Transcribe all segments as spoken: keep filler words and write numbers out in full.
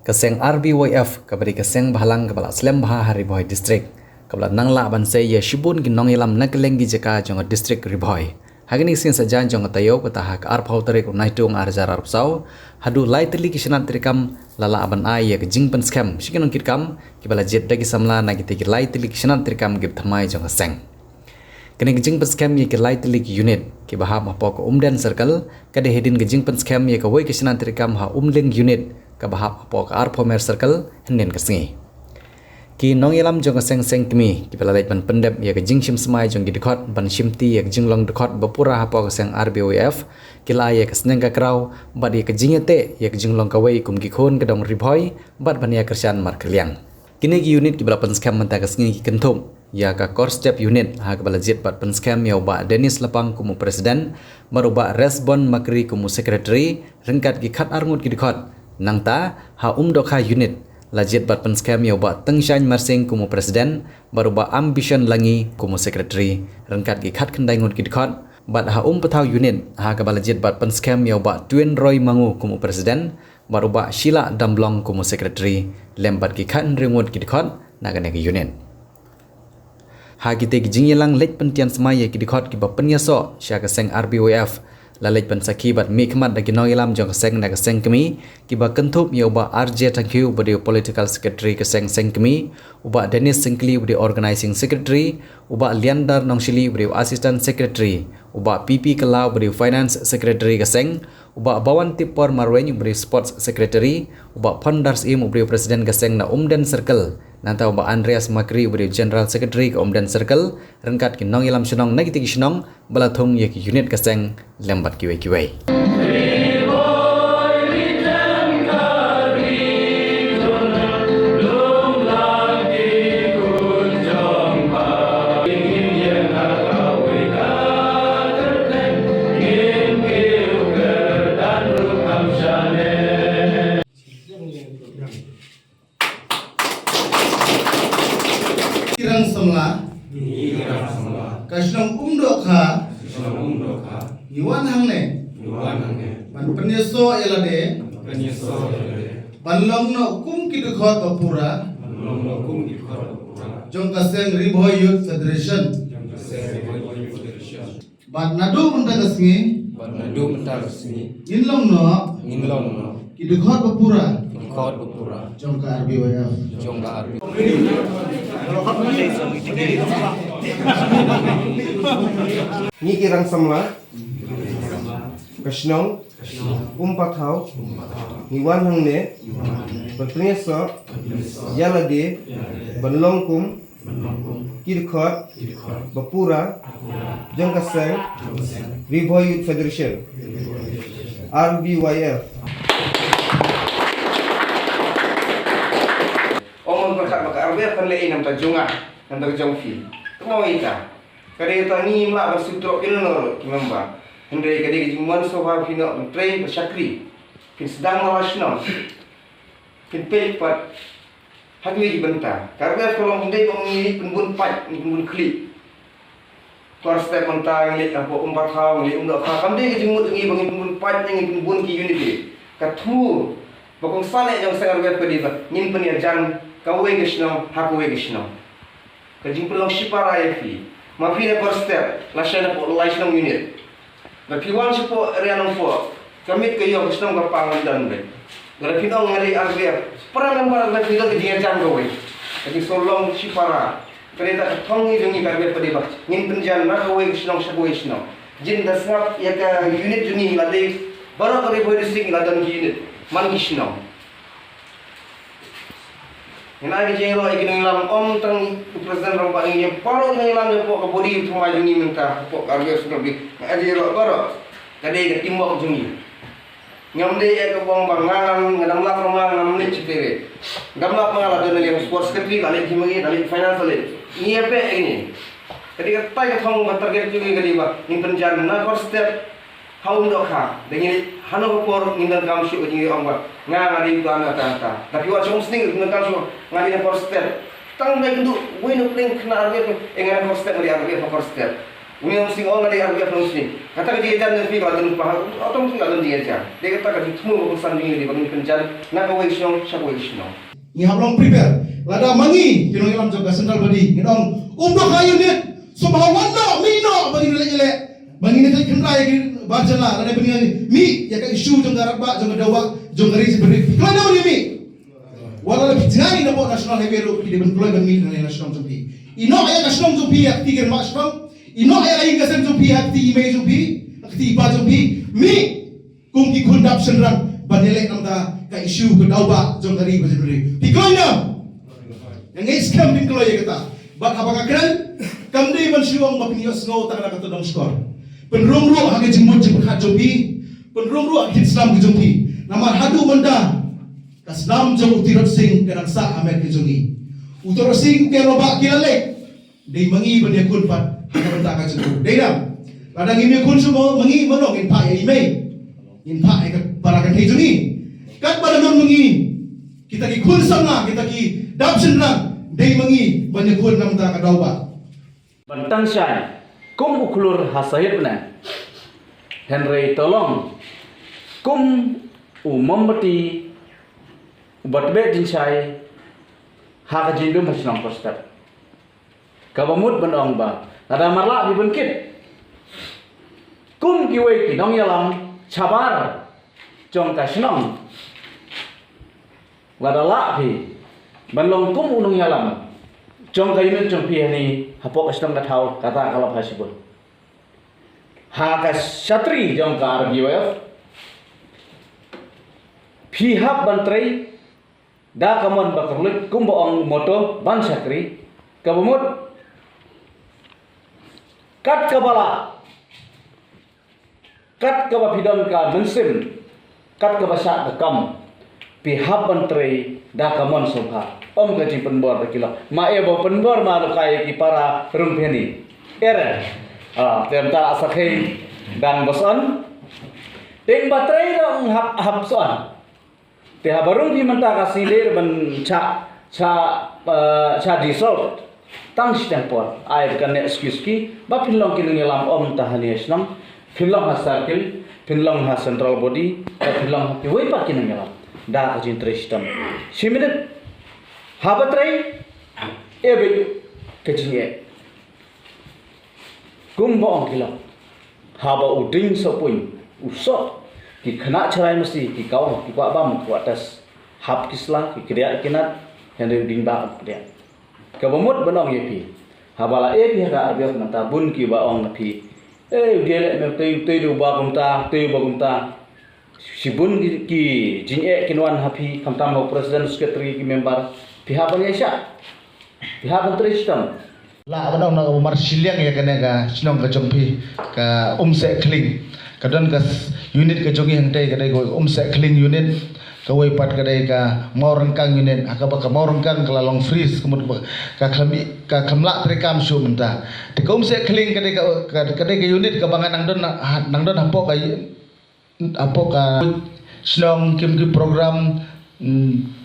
Ka seng R B Y F, kaba dei ka seng bhalang kaba la slem bha ha Ri Bhoi District, kaba la nang lah ban sei ïa shibun ki nongïalam na kylleng ki jaka jong ka District Ri Bhoi. Ha kane ka sngi saja jong ka taïew, kata ha ka arphew tarik u Naitung ar hajar arphew saw, haduh lai tylli ki shnat treikam la lah ban ai ïa ka jingpynskhem sha ki nongkitkam kiba la jied da ki samla na kitei ki lai tylli ki shnat treikam kiba thymmai jong ka seng. Kane ka jingpynskhem ïa ki lai tylli ki unit kiba hap hapoh ka Umden Circle ka dei hadien ka jingpynskhem ïa kawei ka shnat treikam ha Umling Unit kaba hap hapoh ka Arphew Mer Circle hynnin ka sngi. Ki nongïalam jong ka seng seng kmie kiba la leit ban pyndep ïa ka jingshim smai jong ki dkhot ban shimti ïa ka jinglong dkhot ba pura hapoh ka seng R B Y F ki la ai ïa ka sneng ka kraw bad ïa ka jingïateh ïa ka jinglong kawei kum ki khun ka dong Ri Bhoi bad ban ïa kyrshan markylliang. Kine ki unit kiba la pynskhem mynta ka sngi ki kynthup ïa ka Korstep Unit ha kaba la jied bad pynskhem ïa u Bah Dennis Lapang kum u President bad u Bah Resbon Makri kum u Secretary ryngkat ki khatar ngut ki dkhot. Nangta ha Umdokha Unit la jied bad pynskhem ïa u Bah Tyngshaiñ Marsing kum u President bad u Bah Ambition Langi kum u Secretary ryngkat ki khatkhyndai ngut ki dkhot. Bad ha Umpathaw Unit ha kaba la jied bad pynskhem ïa u Bah Twin Roy Mangu kum u President bad u Bah Sheila Damblong kum u Secretary lem bad ki khathynriew ngut ki dkhot na kane ka unit. Ha kitei ki jingïalang leit pyntian smai ïa ki dkhot kiba pynïasoh sha ka seng R B Y F la leit pynsakhi bad mihkhmat da ki nongïalam jong ka seng na ka seng kmie kiba kynthup ïa u Bah R J Thangkhiew uba dei u Political Secretary ka seng seng kmie, u Bah Dennis Syngkli uba dei u Organising Secretary, u Bah Liandar Nongshili uba dei u Assistant Secretary, u Bah P P Kyllaw uba dei u Finance Secretary ka seng, u Bah Bawantipor Marwein uba dei u Sports Secretary, u Bah Phondar Syiem uba dei u President ka seng na Umden Circle, nangta u Bah Andreas Makri uba dei u General Secretary ka Umden Circle, ryngkat ki nongïalam shnong na kitei ki shnong ba la thung ïa ki unit ka seng lem bad kiwei kiwei. Ki rang samla. Ka shnong Umdokha. Ngi wan hangne. Ban pynïasoh ïa lade. Ban long noh kum ki dkhot ba pura. Jong ka seng Ri Bhoi Youth Federation. Bad naduh mynta ka sngi. Bad naduh mynta ka sngi. Ngin long noh. Ngin long noh. Ki dkhot ba pura. Ki dkhot ba pura. Jong ka R B Y F. Jong ka R B Y F. Ngi ki rang samla. Ka shnong. Umpathaw. Ngi wan hangne. Ban pynïasoh. Ïa lade. Ban long kum. Ki dkhot. Ba pura. Jong ka seng. Ri Bhoi Youth Federation. R B Y F. Ong man pyrkhat ba ka R B Y F kan leh ei namta jong nga, namta jong phi. Tang ita. Ka dei ta ngi mla ban sngewthuh ïa ki nongïalam ki member. Hynrei ka dei ka jingwan sngewbha phi noh ban trei ban shakri. Phin sdang na la shnong. Phin peit pat ha kiwei ki bynta. Ka ruh ka long dei ba ngi pynbun paid, ngi pynbun khlieh. Korstep mynta ngi leit hapoh Umpathaw, ngi leit Umdokha. Kam dei ka jingmut ngi ba ngi pynbun paid, ngi pynbun ki unit. Ka thmu ba kongsan eh jong ka seng R B Y F ka dei ba ngin pynïajan kawei ka shnong ha kawei ka shnong. Ka jingpynlong shipara ïa phi. Ma phi na Korstep, lashai na pdeng lai shnong unit. Lada phi wan shapoh area Nongpoh, ka miet ka ïoh ka shnong ka pang ngan don beit. Lada phi ong nga dei R B F, para member lada phi don ka jingïajan kawei. Ka jingsngewlong shipara. Ka dei ta ka thong ngi jong ngi ka R B F ka dei ba ngin pynjan na kawei ka shnong sha kawei ka shnong. Jin da sngap ïa ka unit jong ngi la dei baroh ka Ri Bhoi District la don ki unit man ki shnong. Ngin ai ka jingïaroh ïa ki nongïalam, ym tang u President Rangbah, ngi ïa baroh ki nongïalam ïa pok ka body thymmai jong ngi mynta, pok ka R B F Central Body. Nga ai jingïaroh baroh. Ka dei ka teamwork jong ngi. Ngam dei ïa ka bong ba nga, nga dang lap nga, ngam leit shatei re. Dang lap nga la don ïa ka sports secretary, la leit hi ma ngi, la leit finance, la leit. Ngi ïa pek ïa ngi. Ka dei katai ka thong ba target jong ngi ka dei ba ngin pynjan na Korstep. Ha Umdokha, da ngi leit hano ka por ngin donkam shuh ka jingïaroh ong ba nga, nga dei uta na uta uta. Da phi wan sha Umsning ngin donkam shuh, nga dei na Korstep. Tang da kynduh wei na pdeng khynnah R B F, eh, nga na Korstep, nga dei R B F na Korstep. Umi Nongsiang ong nga dei R B F Nongsiang. Kata ka jingïajan jong phi ka la don paha, automatic la don jingïajan. Dei kata ka jingthmu ba kongsan jong ngi dei ba ngin pynjan na kawei shnong sha kawei shnong. Ngi hap long prepare. Lada ma ngi ki nongïalam jong ka central body ngin ong, um doh ha unit, sngewbha wan noh, mih noh ba ngin leh leh. Ba ngin leh kynrai ki bar jylla lada ba ngin mih ïa ka issue jong ka radbah, jong ka daw bah, jong ka ri jong ka ri. Kloi noh ba ngin mih. Wat la phi jngai na pdeng National Highway ruh phi dei ban kloi ban mih na shnong jong phi. Ïeh noh ïa ka shnong jong phi ha ka kti ki rangbah shnong. Ïeh noh ïa ka ïing ka sem jong phi ha ka kti i mei jong phi, ha ka kti i pa jong phi. Mih kum ki khun dap shynrang ban ïaleh na bynta ka issue ka daw bah jong ka ri bad jong ka ri. Phi kloi noh. Nga ngeit skhem phin kloi ïa kata. Bad haba nga kren, kam dei ban shu ong ba phin ïohsngew tang na ka tyndong shkor. Pynrung ruh ha ka jingmut jingpyrkhat jong phi. Pynrung ruh ha ka jingsnam ka jong phi. Namar haduh mynta ka snam jong u Tirot Sing ka dang sah ha met ka jong ngi. U Tirot Sing u kren ba ki la leit. Dei ma ngi ban ïakhun pat ha ka bynta ka jong u. Dei dang. Lada ngim ïakhun shuh ma ngi, mano ngin phah ïa i mei? Ngin phah ïa ka para kynthei jong ngi. Katba la don ma ngi kita ki khun samla, kita ki dap shynrang, dei ma ngi ban ïakhun na bynta ka daw bah. Ban tang shai kum u khlur ha sahit ne, hynrei to long kum u mombati uba tbeh jingshai ha ka jingdum ha shnong Porstep. Kaba mut ban ong ba lada marlah phi ban kit kum kiwei ki nongïalam shabar jong ka shnong. Lada lah phi ban long kum u nongïalam jong ka unit jong phi hani hapoh ka shnong ka thaw, kata ka la pha shibun. Ha ka shatri jong ka R B Y F phi hap ban trei da ka mon ba kyrluk kumba ong motto ban shakri, kaba mut kat kaba lah, kat kaba phi don ka mynsiem, kat kaba shah ka kam, phi hap ban trei da ka mon sngewbha. Ym ka jingpynbor da ki lok. Ma e ba pynbor ma lok ai ki para rung phi ni. Ere. Ah, tem ta sa khei dang ba son. Teng ba trei dang hap hap son. Te haba rung phi mynta ka sngi dei ban cha cha eh, cha dissolve. Tang shiteng por ai ba kan ne excuse ki ba phin long ki nongïalam ym ta ha ne shnong, phin long ha circle, phin long ha central body, ba phin long ha kiwei pat ki nongïalam. Da ka jingtrei shitom. Shi minit haba trei e bit ka jingeh. Kumba ong ki lok, haba u ding sohpuiñ u soh, ki khynnah chrai masi ki kawang ki kwah bam ki kwah test. Hap ki sla ki kdiah ki nat, hynrei u ding ba u kdiah. Kaba mut ban ong ïa phi, haba la e phi ha ka R B F mynta bun kiba ong na phi, eh, u dei leh me, tei tei u ba kumta, tei u ba kumta. Shibun ki, ki jingeh kin wan ha phi, khamtam ha u president, secretary, ki member, phi hap ban ïaishah, phi hap ban trei shitom. Lah ban ong na ka bymar shiliang ïa kane ka shnong ka jong phi, ka Umseh Khling. Ka don ka s- unit ka jong ngi hangtei ka dei ka Umseh Khling unit, kawei pat ka dei ka Mawryngkang unit, ha kaba ka Mawryngkang ka la long freeze, ka mut ba ka khlem i- ka khlem lah treikam shuh mynta. Te ka Umseh Khling ka dei ka, ka, ka dei ka unit kaba nga nang don ha, nang don hapoh ka hapoh ka shnong, kim ki program, mm,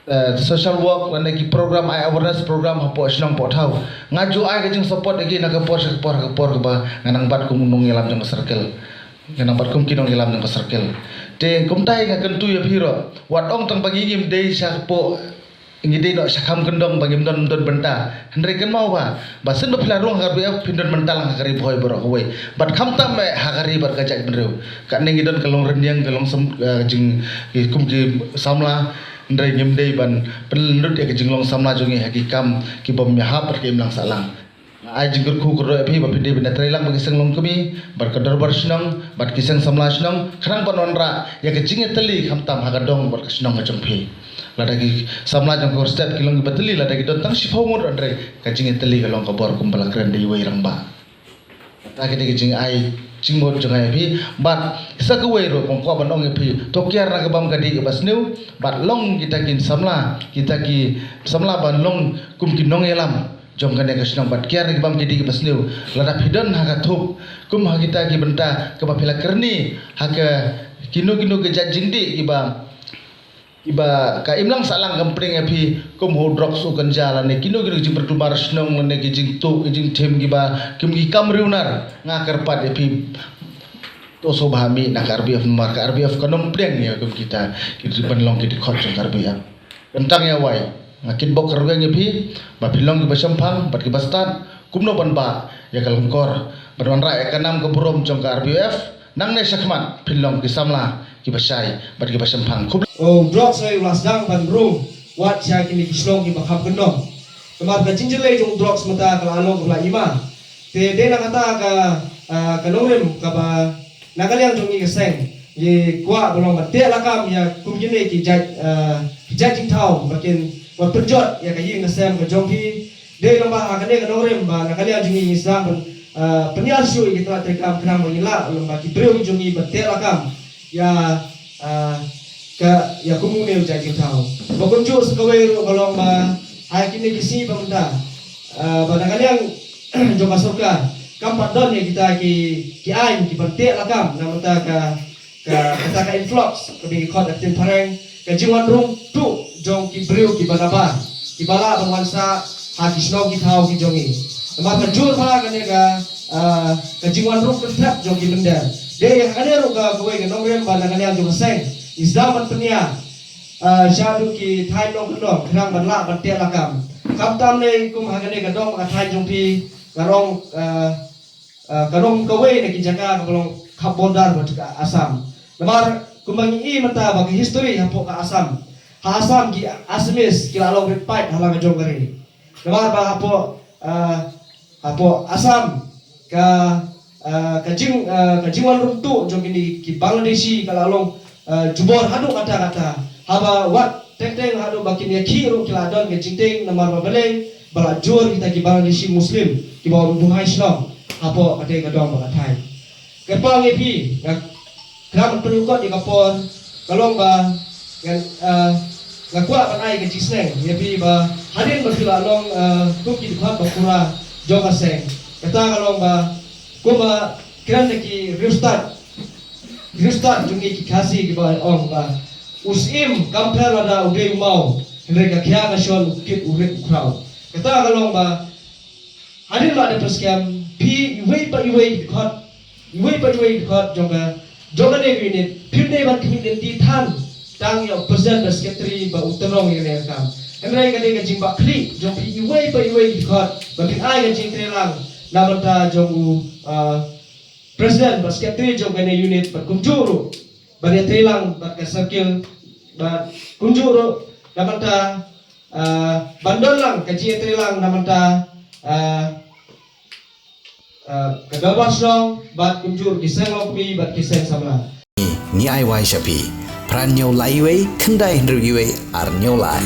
eh, social work lane ki program ai awareness program hapoh shnong hapoh thaw. Nga ju ai ka jing support ïa ki na ka por sha ka por, ka por kaba nga nang bat kum u nongïalam jong ka circle, nga nang bat kum ki nongïalam jong ka circle. Te kumta hi nga kyntu ïa phi ruh, wat ong tang ba ngi ngim dei sha ka por, ngi dei noh sha kham kyndong ba ngim don, don bynta. Hynrei kynmaw ba, ba shen ba phi la rung ha ka R B F phin don bynta lang ha ka ri Bhoi baroh kawei. Bad khamtam eh ha ka ri bad ka jaitbynriew. Katne ngi don ka long rynïeng, ka long sam- eh, jing- ki- kum ki samla, hynrei ngim dei ban pynlut ïa ka jinglong samla jong ngi ha ki kam ki bym ïahap bad ki imlang sahlang. Nga ai jingkyrkhu kyrdoh ïa phi ba phi dei ban ïatrei lang bad ki seng longkmie, bad ka dorbar shnong, bad ki seng samla shnong, khnang ban wanrah ïa ka jingïatylli khamtam ha ka dong bad ka shnong ka jong phi. Lada ki samla jong ka Porstep ki long kiba tylli, lada ki don tang shiphew ngut, hynrei ka jingïatylli ka long ka bor kumba la kren da iwei i rangbah. Kata ka dei ka jingai jingmut jong nga ïa phi, bad sa kawei ruh nga kwah ban ong ïa phi, to kiar na ka bam ka dih kaba sniew, bad long kita ki samla, kita ki samla ban long kum ki nongïalam jong kane ka shnong, bad kiar na ki bam ki dih kiba sniew. Lada phi don ha ka thup kum ha kita ki bynta kaba phi la kyrni ha ka kino kino ki jait jingdih kiba kiba ka imlang sahlang kam pdeng ïa phi kum u drugs, u ganja lane kino kino ki jingpynkulmar shnong lane ki jingtuh ki jingthim kiba kim ki kam riewnar, nga kyrpad ïa phi to sngewbha mih na ka R B F namar ka R B F kan ym pdeng ïa kum kita ki jingpynlong ki dkhot jong ka R B F. Tang ïa wai nga kitbok kyrweng ïa phi ba phin long kiba shemphang bad kiba stad kumno ban bah ïa ka lyngkor ban wanrah ïa ka nam ka burom jong ka R B F. Nangne shakhmat phin long ki samla kiba shai bad kiba shemphang. Khublei. O drugs u la sdang ban rung wat sha kine ki shnong kiba kham kynnoh. Namar ka jingjyllei jong drugs mynta ka la long kaba la ima. Te dei na kata ka, ah, ka nongrim kaba na ka liang jong ngi ka seng ngi kwah ba long ban teh lakam ïa kum kine ki jait, ah, ki jait jingthaw ba kin wat pynjot ïa ka ïing ka sem ka jong phi. Dei long ba ha kane ka nongrim ba na ka liang jong ngi ngi sdang ban, ah, pynïar shuh ïa ki tnat treikam khnang ba ngin lah long ba ki briew jong ngi ban teh lakam ïa, ah, ka ïa kum une u jait jingthaw. Ba kumjuh sa kawei ruh ka long ba ha kine ki sngi ba mynta, ah, ba na ka liang jong ka sorkar kam pat don ïa kita ki, ki aiñ ki ban teh lakam na mynta ka, ka, kata ka influx, kaba ngi khot ha ka ktien phareng ka jingwan rung tuh jong ki briew kiba nabar kiba lah ban wan sah ha ki shnong ki thaw ki jong ngi. Namar ka jur ba kane ka, ah, ka jingwan rung kynthep jong ki mynder. Dei ha kane ruh ka kawei ka nongrim ba na ka liang jong ka seng ngi sdang ban pynïar, ah, sha haduh ki thaiñ nongkyndong khnang ban lah ban teh lakam. Khamtam ne kum ha kane ka dong ka thaiñ jong phi ka long, ah, ah, ka long kawei na ki jaka kaba long khap border bad ka Assam. Namar kumba ngi i mynta ba ka history hapoh ka Assam, ha Assam ki Assamese ki la long rit paid ha la ka jong ka ri. Namar ba hapoh, ah, hapoh Assam ka, ah, ka jing, ah, ka jingwan rung tuh jong kine ki Bangladeshi ka la long, ah, jubor haduh katta katta. Haba wat teng teng haduh ba kin ïakhih ruh ki la don ka jingtieng namar ba balei ba la jur kita ki Bangladeshi Muslim kiba wan buhai shnong hapoh kata ka dong bad ka thaiñ. Kyrpang ïa phi, nga khlem pynïoh kot ïa ka por, ka long ba ngan, ah, nga kwah ban ai ka jingsneng ïa phi ba hadien ba phi la long, ah, kum ki dkhot ba pura jong ka seng. Kata ka long ba kumba kren da ki riewstad, riewstad jong ngi ki Khasi kiba ong ba u syiem kam pher lada u dei u maw, hynrei ka khia ka shon u kit u rit u khraw. Kata ka long ba hadien ba da pynskhem phi iwei pa iwei ki dkhot, iwei pa iwei ki dkhot jong ka, jong kane ka unit phim dei ban khmih lynti than tang ïa u president bad secretary ba u tynrong ïa kane ka kam. Hynrei ka dei ka jingbakla jong phi iwei pa iwei ki dkhot ba phin ai ka jingtreilang na bynta jong u, ah, president bad secretary jong kane unit bad kumjuh ruh ban ïatreilang bad ka circle bad kumjuh ruh na bynta, ah, ban don lang ka jingïatreilang na bynta, ah, ah, ka dorbar shnong bad kumjuh ki seng longkmie bad ki seng samla. Ngi ai wai sha phi. Phra hynñiew lai wei, khyndai hynriew wei, ar hynñiew lai.